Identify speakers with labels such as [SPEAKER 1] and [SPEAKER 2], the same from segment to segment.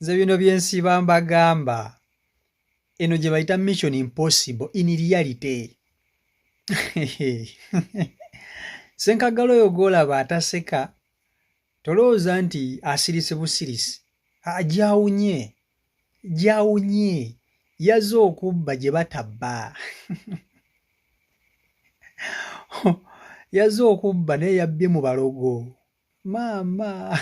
[SPEAKER 1] Nze bino bye nsiiba mbagamba, eno gye bayita mission impossible in reality. Ssenkaggale oyo gw'olaba ataseka tolowooza nti asirise busirisi, gyawunye gyawunye yazze okubba gye batabba yazze okubba naye yabbye mu balogo. Maama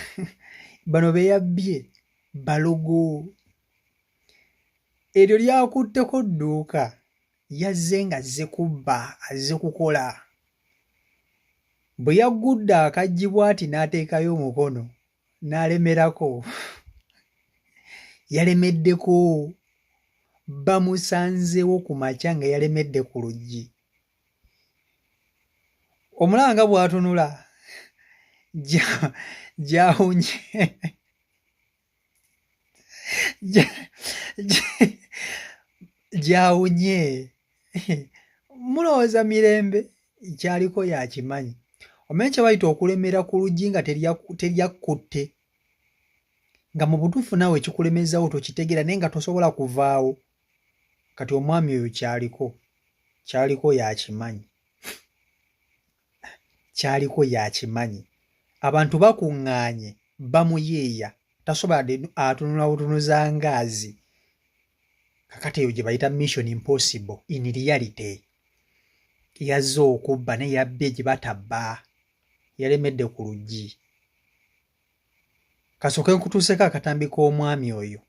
[SPEAKER 1] bano be yabbye balogo. Eryo lyakutteko dduuka yazze ng'azze kubba azze kukola. Bwe yaggudde akaggi bw'ati n'ateekayo omukono n'alemerako. Yalemeddeko. Bamusanzeewo ku makya nga yalemedde ku luggi. Omulaba nga bw'atunula gyawunye gyawunye mulowooza mirembe kyaliko yakimanyi omanyi kye bayita okulemera ku luggi nga teryakutte nga mu butuufu naawe ekikulemezawo tokitegeera naye nga tosobola kuvaawo kati omwami oyo kyaliko kyaliko yakimanyi kyaliko yakimanyi abantu bakuŋŋaanye bamuyiiya tasobola atunula butunuza ngaazi kakati eyo gye bayita mission impossible in reality yazze okubba naye yabbye gye batabba yalemedde ku luggi kasooke nkutuuseko akatambi k'omwami oyo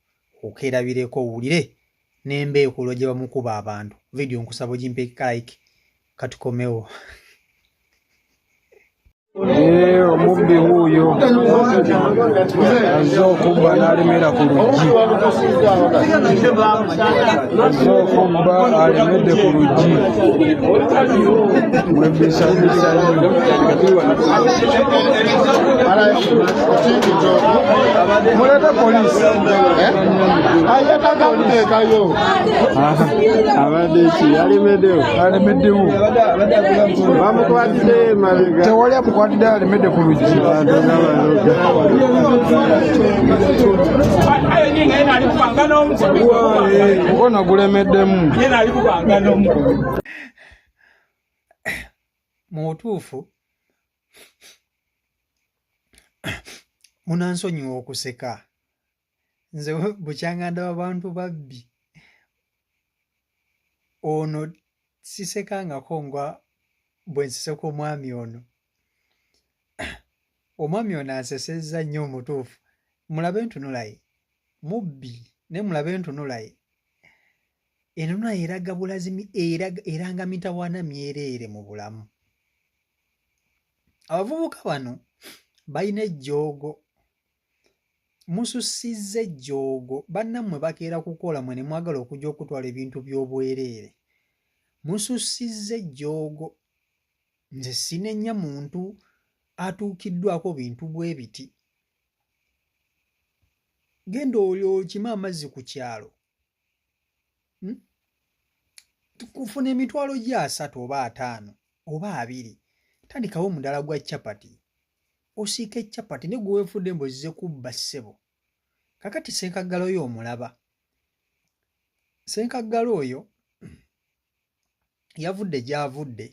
[SPEAKER 1] okeerabireko owulire n'embeekulo gye bamukuba abantu vidiyo nkusaba ogimpe like katukomewo.
[SPEAKER 2] Eh, omubbi wuuyo azze okubba n'alemera ku luggi, azze okubba alemedde ku luggi, mwebisabisa nnyo. Mulete poliisi.
[SPEAKER 3] Ayetaaga kuteekayo.
[SPEAKER 2] Abadde ki alemeddewo? Alemeddewo.
[SPEAKER 3] Bamukwatiddeyo emabega.
[SPEAKER 2] Tewali amukwatiddeyo, alemedde ku luggi. Mukono gulemeddemu.
[SPEAKER 1] Mu butuufu munansonyiwa okuseka nze bukyanga ndaba bantu babbi ono sisekangako nga bwe nseseka omwami ono omwami ono ansesezza nnyo omutuufu mulabe entunula ye mubbi naye mulabe entunula ye enunula eraga bulazi eranga mitawaana myereere mu bulamu abavubuka bano balina ejjoogo musussizza ejjoogo bannammwe bakeera kukola mwe ne mwagala okujja okutwala ebintu by'obwereere musussizza ejjoogo nze sinenya muntu atuukiddwako bintu bwe biti genda olyo okime amazzi ku kyalo hmm? Kufuna emitwalo gyo asatu oba ataano oba abiri tandikawo omudala gwa chapati osiike chapati ne gwe weefudde mbu ozze kubba ssebo kakati ssenkaggala oyo omulaba ssenkaggala oyo yavudde gy'avudde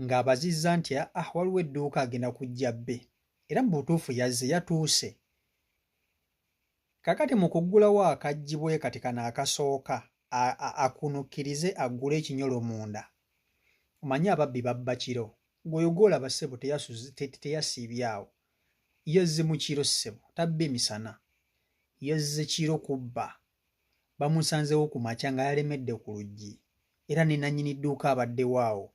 [SPEAKER 1] ng'abazizza nti ah waliwo edduuka agenda kujja bbe era mu butuufu yazze yatuuse Kakati mu kuggulawo akaggi bwe kati kano akasooka, a, a, akunukkirize aggule ekinyolo munda. Omanyi ababbi babba kiro. Ggwe oyo gw'olaba ssebo teyasuze, te, teyasiibye awo. Yazze mu kiro ssebo, tabbye misana. Yazze kiro kubba. Bamusanzeewo ku makya nga yalemedde ku luggi. Era ne nannyini dduuka abaddewo awo.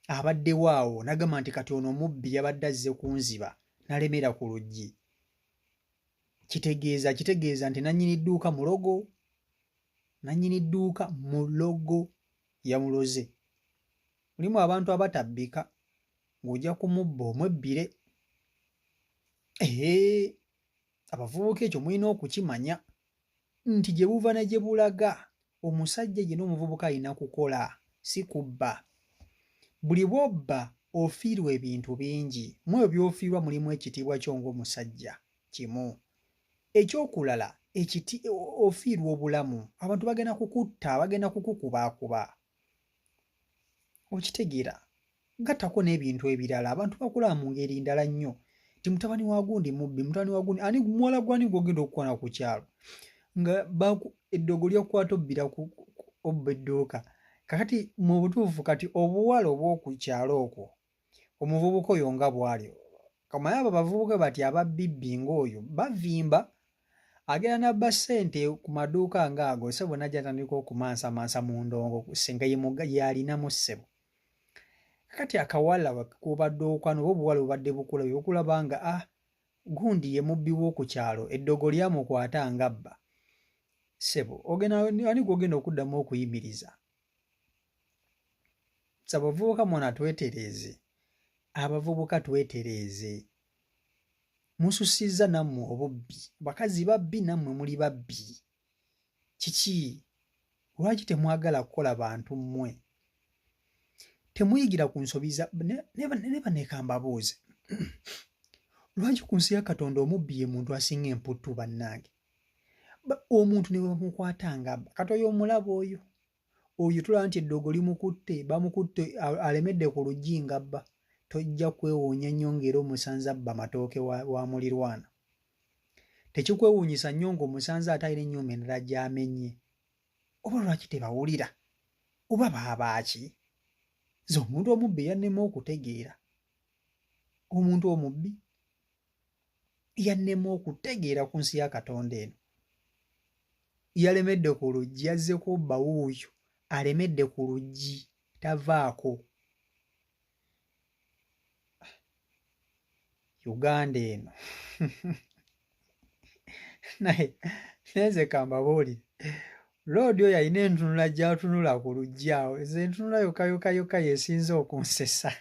[SPEAKER 1] Abaddewo awo n'agamba nti kati ono omubbi yabadde azze kunziba n'alemera ku luggi. Kitegeeza kitegeeza nti nannyini dduuka mulogo, nannyini dduuka mulogo yamuloze. Mulimu abantu abatabbika ng'ojja kumubba omwebbire. Eeh, abavubuka ekyo mulina okukimanya nti gye buva ne gye bulaga omusajja yenna omuvubuka alina kukola si kubba. Buli bw'obba ofiirwa ebintu bingi. Mu ebyo by'ofiirwa mulimu ekitiibwa kyo ng'omusajja, kimu. Ekyokulala ekiti ofiirwa obulamu, abantu bagenda kukutta, bagenda kukukubaakuba. Okitegeera? Gattako n'ebintu ebirala, abantu bakulaba mu ngeri ndala nnyo nti mutabani wa gundi mubbi, mutabani wa gundi ani, muwala gwani gw'ogenda okukwana ku kyalo nga eddogo lyakukwata obbira obba edduuka. Kakati mu butuufu kati obuwala obw'oku kyalo okwo omuvubuka oyo nga bw'ali, omanyi abo abavubuka bati ababbibbi ng'oyo bavimba, agenda n'abba ssente ku maduuka ng'ago ssebo n'ajja n'atandika okumansamansa mu ndongo nga ye y'alinamu ssebo. Kakati akawala k'obadde okwana oba obuwala obubadde bukulabye bukulaba nga ah gundi ye mubbi w'oku kyalo eddogo lyamukwata ng'abba. Ssebo ogenda ani gw'ogenda okuddamu okuyimiriza? Abavubuka mwana twetereeze, abavubuka twetereeze. Mususizza nammwe obubbi, bakazi babbi nammwe muli babbi. Kiki? Lwaki temwagala kukola bantu mmwe? Temuyigira ku nsobi za ne banne kambabuuze. Lwaki ku nsi ya Katonda omubbi ye muntu asinga emputtu bannange? Omuntu ne bwe bamukwata ng'abba, kati oyo omulaba oyo oyo tulaba nti eddogo limukutte, bamukutte alemedde ku luggi ng'abba, tojja kwewuunya nnyo ng'era omusanze abba matooke wa mulirwana. Tekikwewuunyisa nnyo ng'omusanze ate alina ennyumba endala gy'amenye. Oba lwaki tebawulira? Oba baaba ki? Nze omuntu omubbi yannema okutegeera. Omuntu omubbi yannema okutegeera ku nsi ya Katonda eno. Yalemedde ku luggi, yazze kubba wuuyo alemedde ku luggi tavaako. Uganda eno naye nze kambabuulire loodi oyo alina entunula gy'atunula ku luggi awo nze entunula yokka yokka yokka y'esinze okunsesa.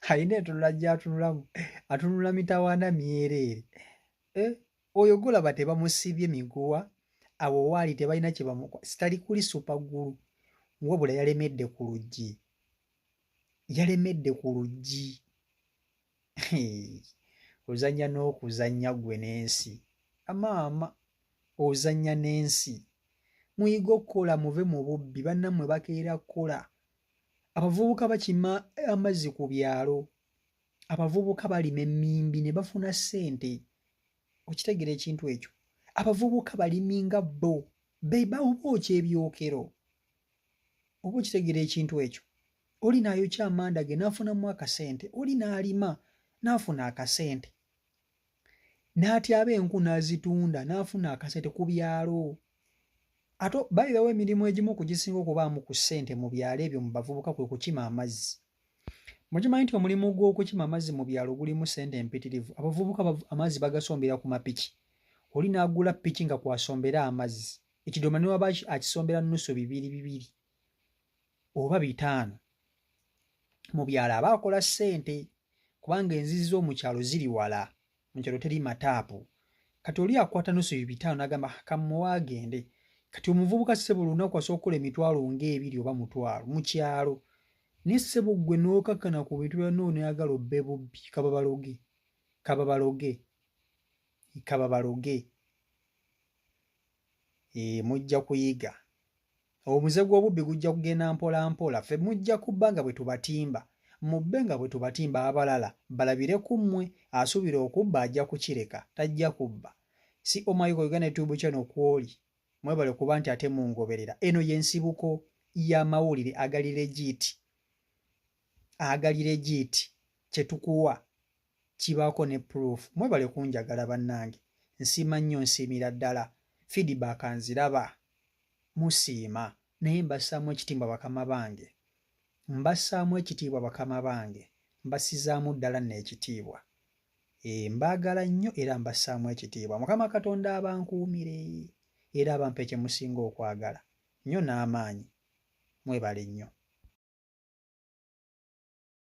[SPEAKER 1] Alina entunula gy'atunulamu atunula mitawaana myereere. Eh, oyo gw'olaba tebamusibye miguwa awo waali tebalina kye bamukola sitali kuli super glue wabula yalemedde ku luggi. Yalemedde ku luggi. Ozannya n'okuzannya ggwe n'ensi. Maama ozannya n'ensi. Muyige okukola muve mu bubbi bannammwe bakeera kukola. Abavubuka bakima amazzi ku byalo. Abavubuka balima emmimbi ne bafuna ssente. Okitegeera ekintu ekyo? Abavubuka balimi nga bo. Be bookya ebyokero. Oba okitegeera ekintu ekyo? Oli n'ayokya amanda ge n'afunamu akasente, oli n'alima n'afuna akasente. N'atyaba enku n'azitunda n'afuna akasente ku byalo. Ate bayirawo emirimu egimu ku gisinga okubaamu ku ssente mu byalo ebyo mu bavubuka kwe kukima amazzi. Mukimanyi nti omulimu gw'okukima amazzi mu byalo gulimu ssente empitirivu. Abavubuka amazzi bagasombera ku mapiki. Oli n'agula ppiki nga kw'asombera amazzi. Ekidomola ne waba akisombera nnusu bibiri bibiri oba bitaano. Mu byalo aba akola ssente kubanga enzizi z'omu kyalo ziri wala. Mu kyalo teri mataapu. Kati oli akwata nusu bitaano n'agamba kammuwe agende. Kati omuvubuka ssebo olunaku asobola okukola emitwalo ng'ebiri oba mutwalo mu kyalo. Naye ssebo ggwe n'okakkana ku bintu bya banno n'oyagala obbe bubbi kababaloge, kababaloge, kababaloge. Eeh mujja kuyiga. Omuze gw'obubbi gujja kugenda mpola mpola. Ffe mujja kubba nga bwe tubatimba. Mubbe nga bwe tubatimba abalala balabire ku mmwe. Asuubira okubba ajja kukireka. Tajja kubba. CO Michael Uganda YouTube channel kwoli. Mwebale kuba nti ate mungoberera. Eno ye nsibuko y'amawulire agali legit. Agali legit. Kye tukuwa kibaako ne proof. Mwebale kunjagala bannange. Nsiima nnyo nsiimira ddala. Feedback nziraba. Musiima. Naye mbassaamu ekitiibwa bakama bange. Mbassaamu ekitiibwa bakama bange. Mbassizaamu ddala nno ekitiibwa. Eeh mbaagala nnyo era mbassaamu ekitiibwa. Mukama Katonda abankuumire era abampe kye musinga okwagala nnyo n'amaanyi. Mwebale nnyo.